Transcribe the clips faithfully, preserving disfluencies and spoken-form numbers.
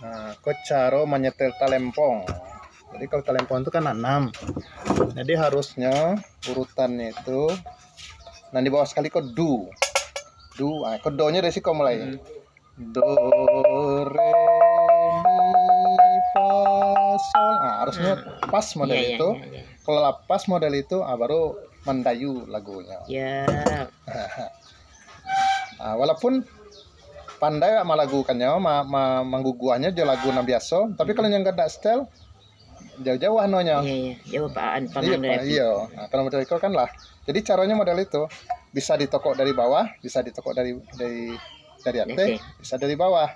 Nah, ko caro manyetel talempong. Jadi kalau talempong tu kan anam. Jadi harusnyo urutannyo itu nan di bawah sakali ko do. Do, ah, ko do-nyo dari siko mulai. Hmm. Do, re, mi, fa, sol. Ah, harusnyo Hmm. pas model Iya, iya, itu. iya, iya. Kalau lah pas model itu, ah, baru mandayu lagunyo. Ya. Ah, walaupun pandai awak malagukannyo, ma-, ma-, mangguguahnyo jo lagu nan biaso, tapi kalau nyo ndak style, jauah-jauah nonyo. Iya, iya. Jauah pa-, an-, Iya, panggang pa-, dari api. Iyo. Nah, kalau model iko kan lah. Jadi caronyo model itu, bisa ditokok dari bawah, bisa ditokok dari, dari, dari ateh, Ateh. bisa dari bawah.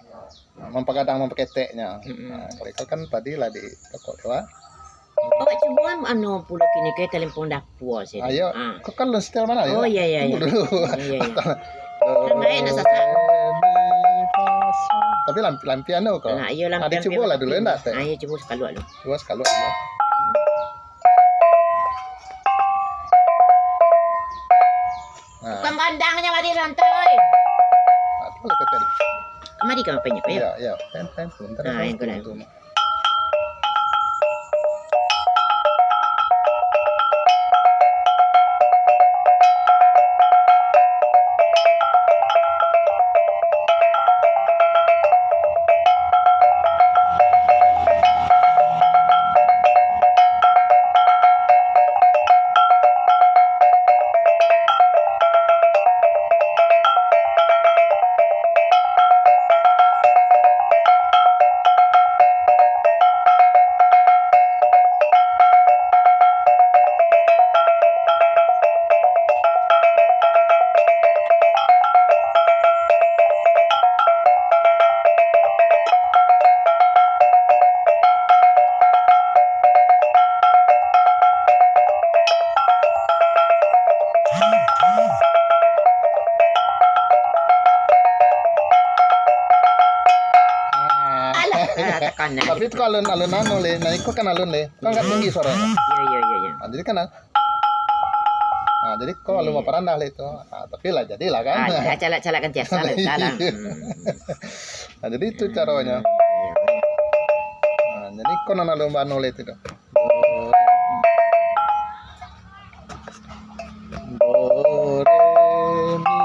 Mampagadang, mampaketeknyo. Mm-mm. Nah, kalau iko kan tadi lah ditokok di bawah. Awak cubo anu pulo kini ke talempong dapua sini. Ayo, Ah. kau kan lun setel mana ya? Oh, iya, iya, iya. Tunggu dulu. Iya, iya. Kan baik nak sasak. Tapi lampi, lampi anu kau. Nah, iya, lampi, Ada lampi cubo lah lampi. dulu, endak, Teh? Ah, iya, cubo sakaluak dulu. Cubo sakaluak dulu. Nah. Tukang gandangnya mari rantai, oi. Ah, tu lah, Teh. Mari kau penyep, ya. Iya, iya. Pen, pen, sebentar. Nah, yang kena. Alah, alah, takanan. Tapi tu alun, alun anu, Le. Nah, iko kan alun, Le. Kan agak tinggi suaranyo. Iya, iya, iya, iya. Nah, jadi kan, ah, jadi kau alun Iya. maparandah, Le, tu. Ah, tapi lah, jadilah kan. Ah, calak-calak kan tiasa, Le, salah. Hmm. Nah, jadi itu caronyo. Hmm, iya. Nah, jadi kau nan alun anu, Le, tu. Do, re, mi.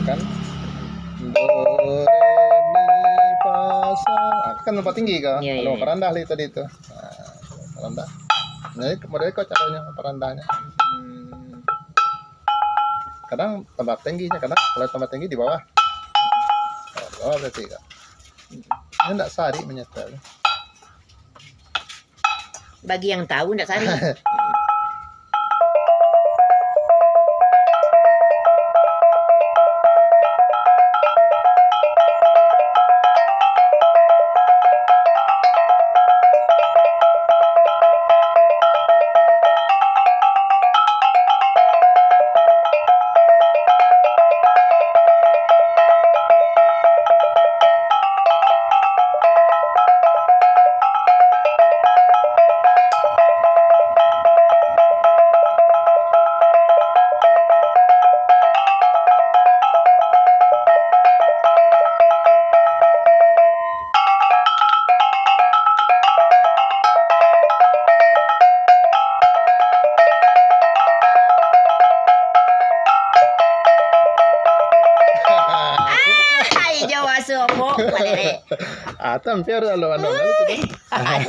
Kan? Do, re, mi, fa, sol. Ah, kan nampak tinggi kah? Iya, iya, Kalau iya. maparandah, Le, tadi tu. Nah, rendah. Jadi, model ko caronyo perendahnyo. Hmm. Kadang tambah tingginyo, kadang kalau tambah tinggi di bawah. Oh, di bawah berarti kak. Ini ndak sarik menyetel. Bagi yang tahu, ndak sarik. Ai, jo masuk pokok, Lele. Ah, tampil lalu anu, anu tu. Ai.